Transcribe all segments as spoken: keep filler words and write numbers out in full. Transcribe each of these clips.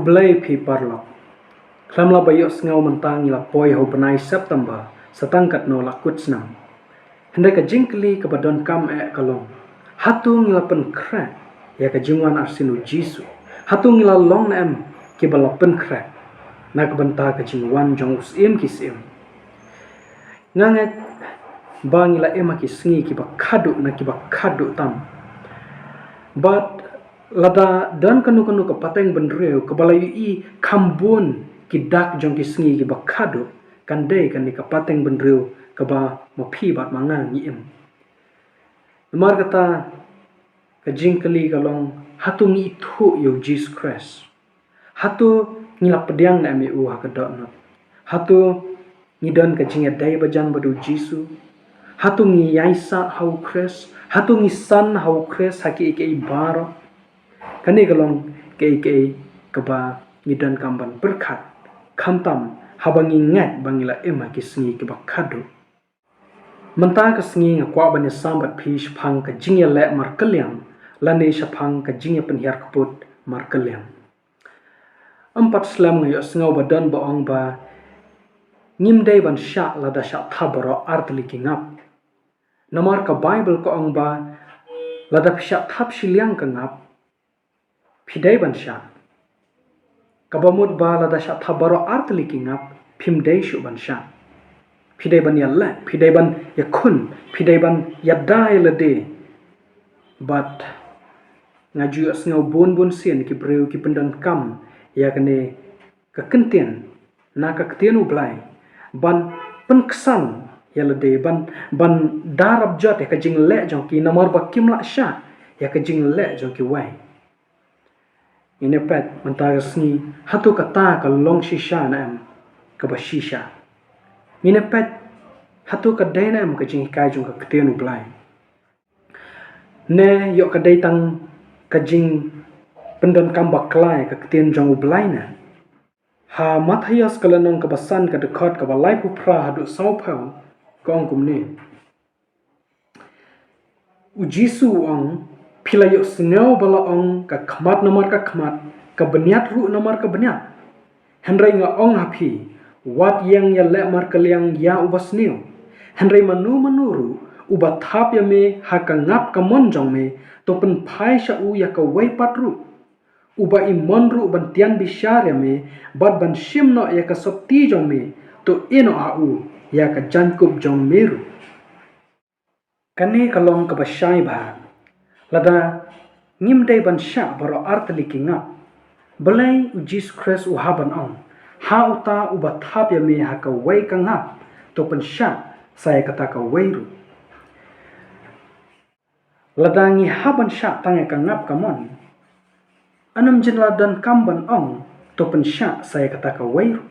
Blei phi paralok. Khlem la ba ïohsngew mynta ngi la poi ha u bnai September, sa tang katno la kut snem. Hynrei ka jingkylli kaba donkam eh ka long, hato ngi la pynkhreh ïa ka jingwan arsien u Jisu? Hato ngi la long ne em kiba la pynkhreh na ka bynta ka jingwan jong u Syiem ki syiem? Nga ngeit ba ngi la im ha ki sngi kiba khadduh na kiba khadduh tam. Bad lada don kano kano ka pateng bynriew kaba la ïohi kham bun ki dak jong ki sngi kiba khadduh, kan dei kane ka pateng bynriew kaba ma phi bad ma nga ngi im. Namar kata ka jingkylli ka long, hato ngi ithuh ïa u Jisu Khrist? Hato ngi la pdiang ne em ïa u ha ka dohnud? Hato ngi don ka jingïadei bajan bad u Jisu? Hato ngi ïaisah ha u Khrist? Hato ngi san ha u Khrist ha kiei kiei baroh? Kane ka long kiei kiei kaba ngi donkam ban pyrkhat, khamtam haba ngi ngeit ba ngi la im ha ki sngi kiba khadduh. Mynta ka sngi nga kwah ban ïasam bad phi shaphang ka jingïaleh markylliang lane shaphang ka jingïapynhiar kput markylliang. Ym pat slem nga ïohsngew ba don ba ong ba ngim dei ban shah lada shah thap baroh artylli ki ngap. Namar ka Baibl ka ong ba lada phi shah thap shiliang ka ngap, phi dei ban shah. Kaba mut ba lada shah thap baroh artylli ki ngap, phim dei shuh ban shah. Phi dei ban ïaleh, phi dei ban ïakhun, phi dei ban ïada ïa lade. Bad nga ju ïohsngew bun bun sien ki briew ki pyndonkam ïa kane ka kyntien na ka ktien u Blei ban pynksan ïa lade, ban, ban da rap jot ïa ka jingleh jong ki namar ba kim lah shah ïa ka jingleh jong kiwei. Ngin ïa peit mynta ka sngi, hato kata ka long shisha ne em kaba shisha? Ngin ïa peit hato ka dei ne em ka jinghikai jong ka ktien u Blei, ne ïoh ka dei tang ka jingpyndonkam bakla ïa ka ktien jong u Blei ne? Ha Mathaios ka lynnong kaba san ka dkhot kaba laiphew phra haduh sawphew ka ong kumne. U Jisu u ong, phi la ïohsngew ba la ong, ka khmat namar ka khmat, ka bniat ruh namar ka bniat. Hynrei nga ong ha phi, wat ïeng ïaleh markylliang ïa uba sniew. Hynrei mano mano ruh uba thap ïa me ha ka ngap ka mon jong me, to pynphai sha u ïa kawei pat ruh. Uba i mon ruh ban tian bishar ïa me bad ban shim noh ïa ka sopti jong me, to ai noh ha u ïa ka jaiñkup jong me ruh. Kane ka long kaba shai bha. Lada ngim dei ban shah baroh artylli ki ngap, balei u Jisu Khrist u hap ban ong, ha uta uba thap ïa me ha kawei ka ngap, to pynshah sa ïa kata kawei ruh? Lada ngi hap ban shah tang ïa ka ngap ka mon, anym jin la donkam ban ong, to pynshah sa ïa kata kawei ruh?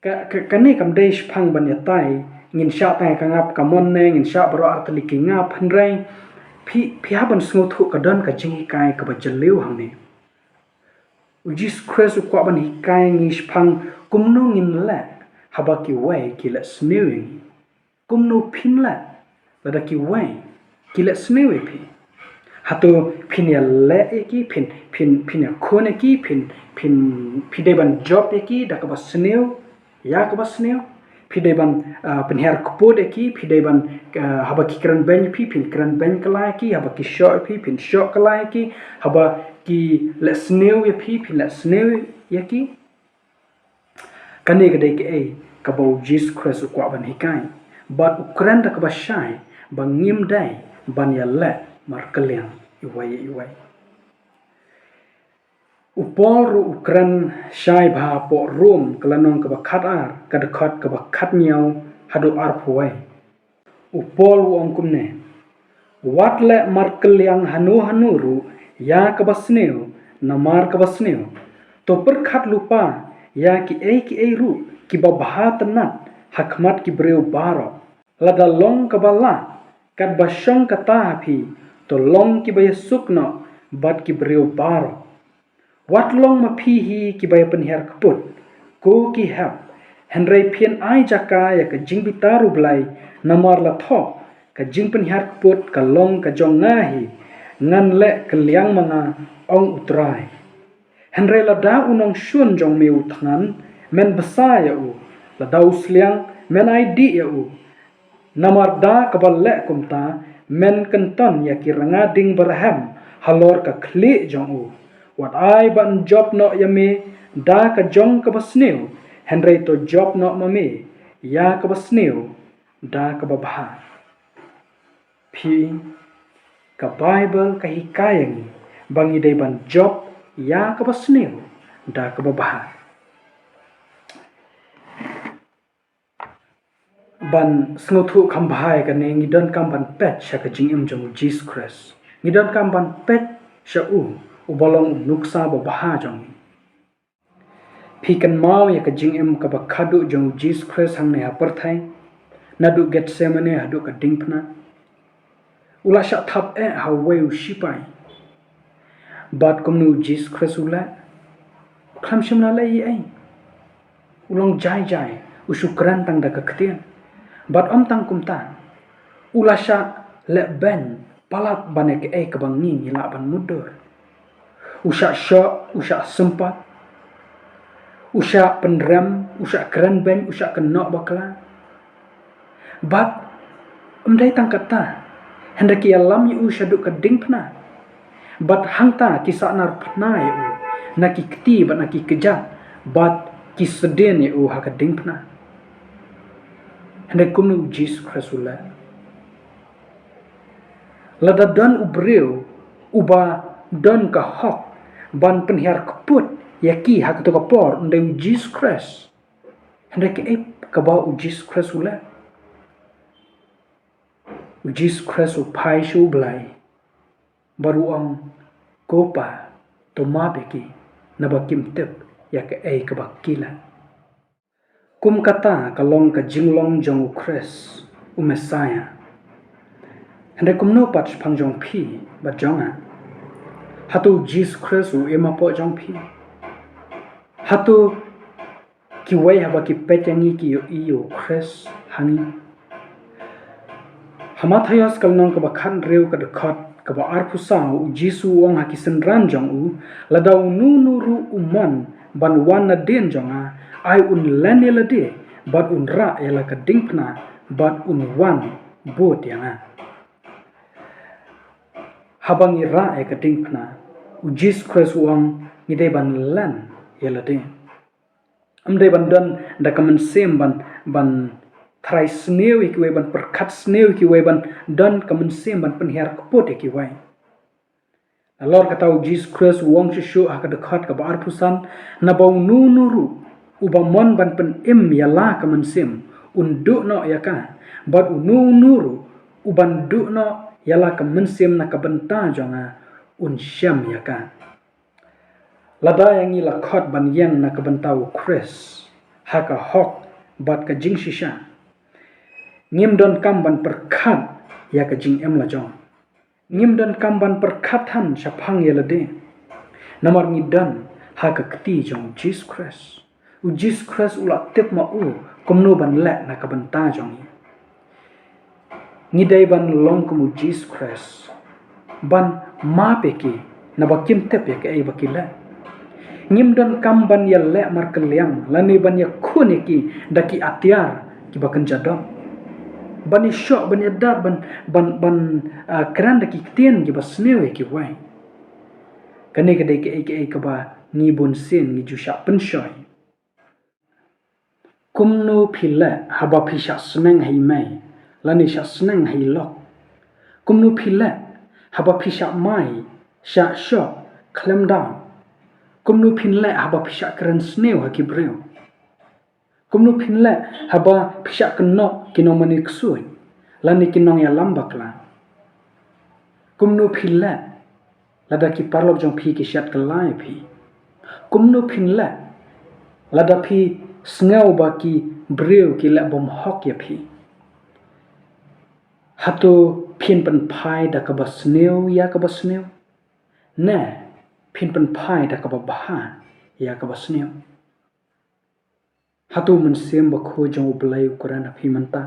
Ka, ka, kane kam dei shaphang ban ïatai ngin shah tang ïa ka ngap ka mon ne ngin shah baroh artylli ki ngap, hynrei phi, phi hap ban sngewthuh ka don ka jinghikai kaba jylliew hangne. U Jisu Khrist u kwah ban hikai ngi shaphang kumno ngin leh haba kiwei ki leh sniew ïa ngi. Kumno phin leh lada kiwei ki leh sniew ïa phi? Hato phin ïaleh ïa ki, phin, phin, phin ïakhun ïa ki, phin, phin, phi dei ban jop ïa ki da kaba sniew ïa kaba sniew? Phi dei ban, ah, pynhiar kput ïa ki, phi dei ban, ah, haba ki kren beiñ ïa phi, phin kren beiñ kylla ïa ki, haba ki shoh ïa phi, phin shoh kylla ïa ki, haba ki leh sniew ïa phi, phin leh sniew ïa ki? Kane ka dei kaei kaba u Jisu Khrist u kwah ban hikai. Bad u kren da kaba shai ba ngim dei ban ïaleh markylliang iwei ïa iwei. U Paul ruh u kren shai bha hapoh Rom ka lynnong kaba khatar, ka dkhot kaba khathynñiew haduh arphew wei. U Paul u ong kumne, wat leh markylliang hano hano ruh ïa kaba sniew namar kaba sniew. To pyrkhat lypa ïa kiei kiei ruh kiba bha tynnat ha khmat ki briew baroh. Lada long kaba lah katba shong kata ha phi, to long kiba ïasuk noh bad ki briew baroh. Wat long ma phi hi kiba ïapynhiar kput, ko ki hep, hynrei phin ai jaka ïa ka jingbitar U Blei, namar la thoh, ka jingpynhiar kput ka long ka jong nga hi, Ngan leh kylliang ma nga, ong U Trai. Hynrei lada u nongshun jong me u thngan, men bsa ïa u. Lada u sliang, men ai dih ïa u. Namar da kaba leh kumta, men kynton ïa ki rnga ding barhem halor ka khlieh jong u. Wat ai ban jop noh ïa me da ka jong kaba sniew, hynrei to jop noh ma me ïa kaba sniew da kaba bha. Phi, ka Baibl ka hikai ïa ngi ba ngi dei ban jop ïa kaba sniew da kaba bha. Ban sngewthuh kham bha ïa kane, ngi donkam ban peit sha ka jingim jong u Jisu Khrist. Ngi donkam ban peit sha u, uba long u nuksa ba bha jong ngi. Phi kynmaw ïa ka jingim kaba khadduh jong u Jisu Khrist hangne ha pyrthei, naduh Gethsemane haduh ka diengphna. U la shah thap eh ha uwei u sipai. Bad kumno u Jisu Khrist u leh? U khlem shym la leh ei ei. U long jai jai, u shu kren tang da ka ktien. Bad ym tang kumta, u la shah leh beiñ palat ban ïa kaei kaba ngi ngi lah ban mutdur. U shah shoh, u shah sympat, u shah pynrem, u shah kren beiñ, u shah kynnoh bakla. Bad ym dei tang kata, hynrei ki ïalam ïa u shaduh ka diengphna. Bad hangta ki sahnarphna ïa u na ki kti bad na ki kjat, bad ki sdien ïa u ha ka diengphna. Hynrei kumno u Jisu Khrist u leh? Lada don u briew uba don ka hok ban pynhiar kput ïa ki ha kato ka por, un dei u Jisu Khrist. Hynrei kaei kaba u Jisu Khrist u leh? U Jisu Khrist u phai sha U Blei bad u ong, Ko Pa, to map ïa ki, naba kim tip ïa kaei kaba ki leh. Kum kata ka long ka jinglong jong u Khrist, u Messaïah. Hynrei kumno pat shaphang jong phi bad jong nga? Hato u Jisu Khrist u im hapoh jong phi? Hato kiwei haba ki peit ïa ngi ki ïohi ïa u Khrist ha ngi? Ha Mathaios ka lynnong kaba khathynriew ka dkhot kaba arphew saw, u Jisu u ong ha ki synran jong u, lada uno uno ruh u mon ban wan nadien jong nga, ai un len ïa lade bad un rah ïa la ka diengphna bad un wan bud ïa nga. Haba ngi rah ïa ka diengphna, u Jisu Khrist u ong ngi dei ban len ïa lade. Ym dei ban don da ka mynsiem ban, ban trai sniew ïa kiwei, ban pyrkhat sniew ïa kiwei, ban don ka mynsiem ban pynhiar kput ïa kiwei. Nalor kata u Jisu Khrist u ong shuh shuh ha ka dkhot kaba arphew san, naba uno uno ruh uba mon ban pynim ïa la ka mynsiem, un duh noh ïa ka, bad uno uno ruh uban duh noh ïa la ka mynsiem na ka bynta jong nga, un shem ïa ka. Lada ïa ngi la khot ban ïeng na ka bynta u Khrist ha ka hok bad ka jingshisha, ngim donkam ban pyrkhat ïa ka jingim la jong. Ngim donkam ban pyrkhat than shaphang ïa lade. Namar ngi don ha ka kti jong u Jisu Khrist. U Jisu Khrist u la tip ma u kumno ban leh na ka bynta jong ngi. Ngi dei ban long kum u Jisu Khrist, ban map ïa ki, naba kim tip ïa kaei ba ki leh. Ngim donkam ban ïaleh markylliang lane ban ïakhun ïa ki da ki atiar kiba kynja dom, ban ïashoh, ban ïadat, ban, ban, ban, ah, kren da ki ktien kiba sniew ïa kiwei. Kane ka dei kaei kaei kaba ngi bunsien ngi ju shah pynshoi. Kumno phi leh haba phi shah sneng ha i mei lane shah sneng ha i lok? Kumno phi leh haba phi shah mai, shah shoh khlem daw? Kumno phin leh haba phi shah kren sniew ha ki briew? Kumno phin leh haba phi shah kynnoh ki nongmane ksuid lane ki nongïalam bakla? Kumno phi leh lada ki paralok jong phi ki shet kylla ïa phi? Kumno phin leh lada phi sngew ba ki briew ki leh bymhok ïa phi? Hato phin pynphai da kaba sniew ïa kaba sniew, ne phin pynphai da kaba bha ïa kaba sniew? Hato u Mynsiem Bakhuid jong U Blei u kren ha phi mynta?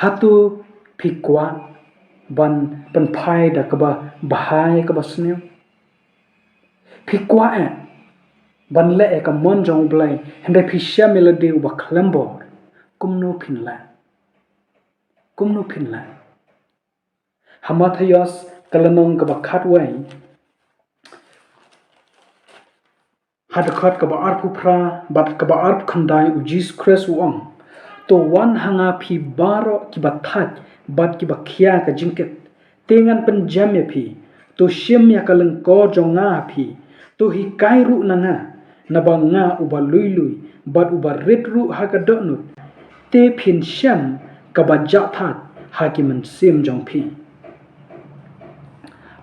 Hato phi kwah ban pynphai da kaba bha ïa kaba sniew? Phi kwah eh ban leh ïa ka mon jong U Blei, hynrei phi shem ïa lade uba khlem bor. Kumno phin leh? Kumno phin leh? Ha Mathaios ka lynnong kaba khatwei, ha dkhot kaba arphew phra bad kaba arphew khyndai, U Jisu Khrist u ong: "To wan ha nga phi baroh kiba thait bad kiba khia ka jingkit, te ngan pynjem ïa phi. To shim ïa ka lyngkor jong nga ha phi. To hikai ruh na nga, naba nga uba lui lui bad uba rit ruh ha ka dohnud. Te phin shem kaba jah thait ha ki mynsiem jong phi."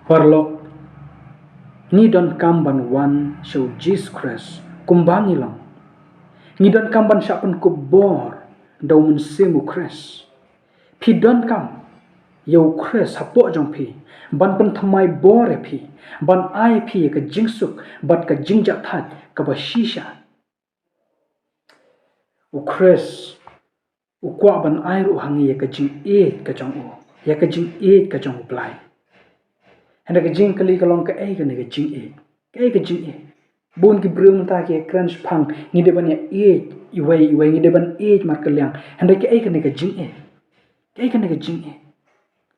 Paralok, ngi donkam ban wan sha U Jisu Khrist kumba ngi long. Ngi donkam ban shah pynkup bor da U Mynsiem U Khrist. Phi donkam ïa U Khrist hapoh jong phi ban pynthymmai bor ïa phi, ban ai phi ïa ka jingsuk bad ka jingjah thait kaba shisha. U Khrist u kwah ban ai ruh ha ngi ïa ka jingïeit ka jong u, ïa ka jingïeit ka jong U Blei. Hynrei ka jingkylli ka long, kaei kane ka jingïeit? Kaei ka jingïeit? Bun ki briew mynta ki kren shaphang ngi dei ban ïa ïeit iwei iwei, ngi dei ban ïeit markylliang. Hynrei kaei kane ka jingïeit? Kaei kane ka jingïeit?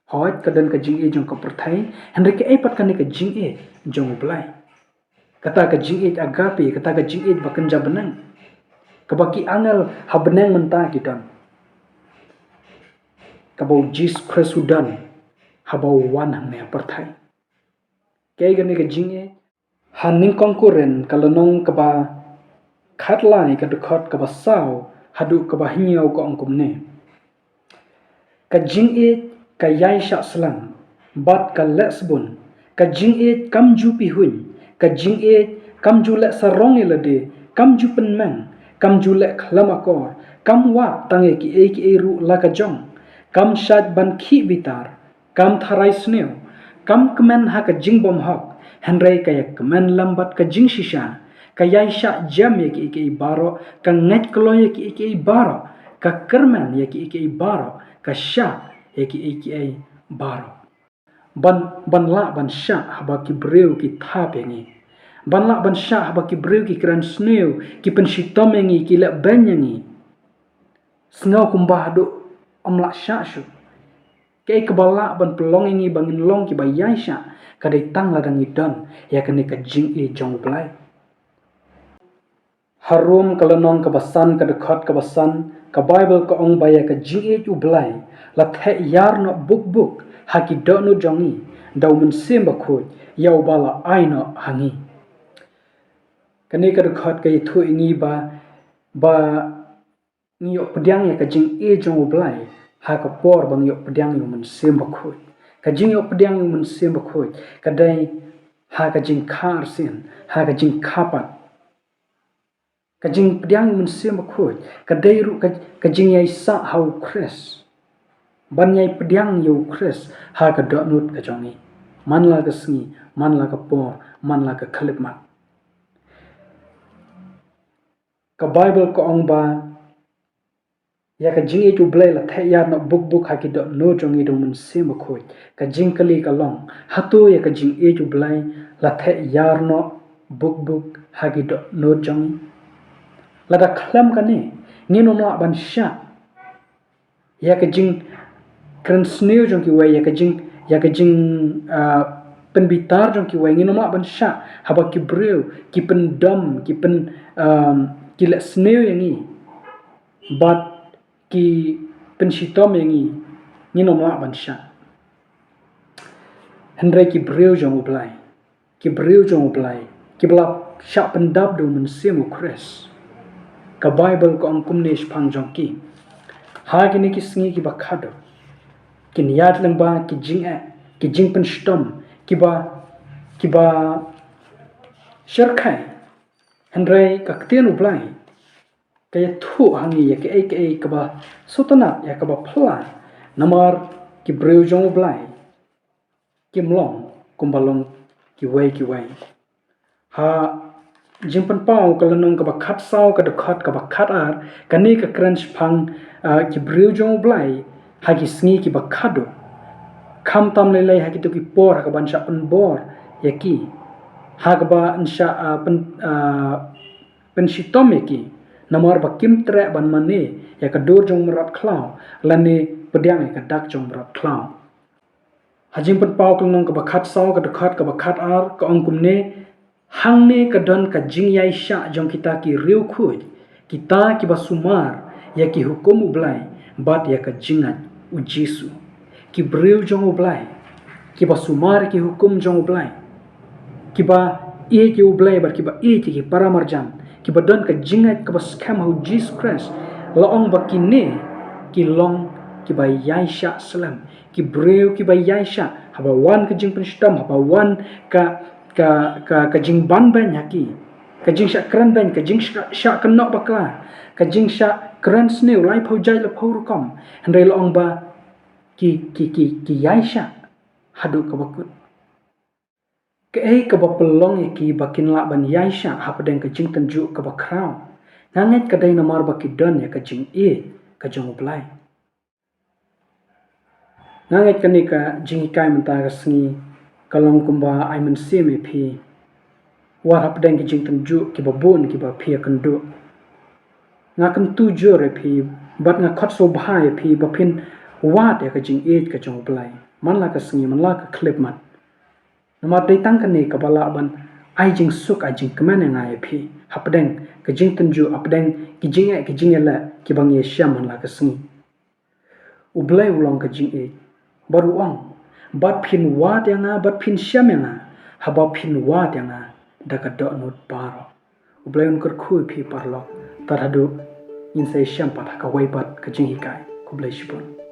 Hooid, ka don ka jingïeit jong ka pyrthei, hynrei kaei pat kane ka jingïeit jong U Blei? Kata ka jingïeit agape, kata ka jingïeit ba kynja bneng, kaba ki angel ha bneng mynta ki don, kaba U Jisu Khrist u don haba u wan hangne ha pyrthei. Kaei kane ka jingïeit? Ha Nyngkong Korinth ka lynnong kaba khatlai, ka dkhot kaba saw haduh kaba hynñiew, ka ong kumne: "Ka jingïeit ka ïai shah slem bad ka leh sbun. Ka jingïeit kam ju pihuiñ, ka jingïeit kam ju leh sarong ïa lade, kam ju pynmeng, kam ju leh khlem akor, kam wad tang ïa kiei kiei ruh la ka jong, kam shait ban khih bitar, kam tharai sniew, kam kmen ha ka jingbymhok, hynrei ka ïakmen lem bad ka jingshisha. Ka ïai shah jem ïa kiei kiei baroh, ka ngeit kloi ïa kiei kiei baroh, ka kyrmen ïa kiei kiei baroh, ka shah ïa kiei kiei baroh." Ban, ban lah ban shah haba ki briew ki thap ïa ngi. Ban lah ban shah haba ki briew ki kren sniew, ki pynshitom ïa ngi, ki leh beiñ ïa ngi. Sngew kumba haduh ym lah shah shuh. Kaei kaba lah ban pynlong ïa ngi ba ngin long kiba ïai shah? Ka dei tang lada ngi don ïa kane ka jingïeit jong U Blei. Ha Rom ka lynnong kaba san, ka dkhot kaba san, ka Baibl ka ong ba ïa ka jingïeit U Blei la theh ïar noh buk buk ha ki dohnud jong ngi da U Mynsiem Bakhuid, ïa uba la ai noh ha ngi. Kane ka dkhot ka ïathuh ïa ngi ba, ba ngi ïoh pdiang ïa ka jingïeit jong U Blei ha ka por ba ngi ïoh pdiang ïa U Mynsiem Bakhuid. Ka jingïoh pdiang ïa U Mynsiem Bakhuid ka dei ha ka jingkha arsien, ha ka jingkha pat. Ka jingpdiang ïa U Mynsiem Bakhuid ka dei ruh ka, ka jingïaisah ha U Khrist. Ban ïai pdiang ïa U Khrist ha ka dohnud ka jong ngi, man la ka sngi, man la ka por, man la ka khyllipmat. Ka Baibl ka ong ba ïa ka jingïeit U Blei la theh ïar noh buk buk ha ki dohnud jong ngi da U Mynsiem Bakhuid. Ka jingkylli ka long, hato ïa ka jingïeit U Blei la theh ïar noh buk buk ha ki dohnud jong ngi? Lada khlem kane, ngin ym lah ban shah ïa ka jingkren sniew jong kiwei, ïa ka jing, ïa ka jing, ah, pynbitar jong kiwei. Ngin ym lah ban shah haba ki briew ki pyndom, ki pyn, um, ki leh sniew ïa ngi bad ki pynshitom ïa ngi. Ngin ym lah ban shah. Hynrei ki briew jong U Blei, ki briew jong U Blei kiba la shah pyndap da U Mynsiem U Khrist, ka Baibl ka ong kumne shaphang jong ki: Ha kine ki sngi kiba khadduh kin ïaid lyngba ki jingeh, ki jingpynshitom, kiba, kiba shyrkhei. Hynrei ka ktien U Blei ka ïathuh ha ngi ïa kaei kaei kaba sngewtynnat, ïa kaba phylla. Namar ki briew jong U Blei kim long kumba long kiwei kiwei. Ha Jingpynpaw ka lynnong kaba khatsaw, ka dkhot kaba khatar, kane ka kren shaphang, ah, ki briew jong U Blei ha ki sngi kiba khadduh. Khamtam lei lei ha kito ki por ha kaban shah pynbor ïa ki, ha kaba yn shah, ah, pyn, ah, pynshitom ïa ki, namar ba kim treh ban mane ïa ka dur jong mrad khlaw, lane pdiang ïa ka dak jong mrad khlaw. Ha Jingpynpaw ka lynnong kaba khatsaw, ka dkhot kaba khatar, ka ong kumne: Hangne ka don ka jingïaishah jong kita ki riewkhuid, kita kiba sumar ïa ki hukum U Blei bad ïa ka jingngeit U Jisu. Ki briew jong U Blei, kiba sumar ïa ki hukum jong U Blei, kiba ïeit ïa U Blei bad kiba ïeit ïa ki para marjan, kiba don ka jingngeit kaba skhem ha U Jisu Khrist, la ong ba kine ki long kiba ïaishah slem, ki briew kiba ïaishah. Haba wan ka jingpynshitom, haba wan ka, ka, ka, ka jingbanbeiñ ha ki, ka jingshah kren beiñ, ka jingshah, shah kynnoh bakla, ka jingshah kren sniew laiphew jait laiphew rukom, hynrei la ong ba ki, ki, ki, ki ïaishah haduh kaba kut. Kaei kaba pynlong ïa ki ba kin lah ban ïaishah hapdeng ka jingtynjuh kaba khraw? Nga ngeit ka dei namar ba ki don ïa ka jingïeit ka jong U Blei. Nga ngeit kane ka jinghikai mynta ka sngi ka long kumba ai mynsiem ïa phi, wat hapdeng ki jingtynjuh kiba bun kiba phi ïakynduh. Nga kyntu jur ïa phi bad nga khot sngewbha ïa phi ba phin wad ïa ka jingïeit ka jong U Blei man la ka sngi, man la ka khyllipmat. Namar dei tang kane kaba lah ban ai jingsuk, ai jingkmen ïa nga ïa phi hapdeng ka jingtynjuh, hapdeng ki jingeh, ki jingïaleh kiba ngi ïashem man la ka sngi. U Blei u long ka jingïeit, bad u ong: Bad phin wad ïa nga, bad phin shem ïa nga, haba phin wad ïa nga da ka dohnud baroh. U Blei un kyrkhu ïa phi paralok. Tad haduh ngin sa ïashem pat ha kawei pat ka jinghikai. Khublei shibun.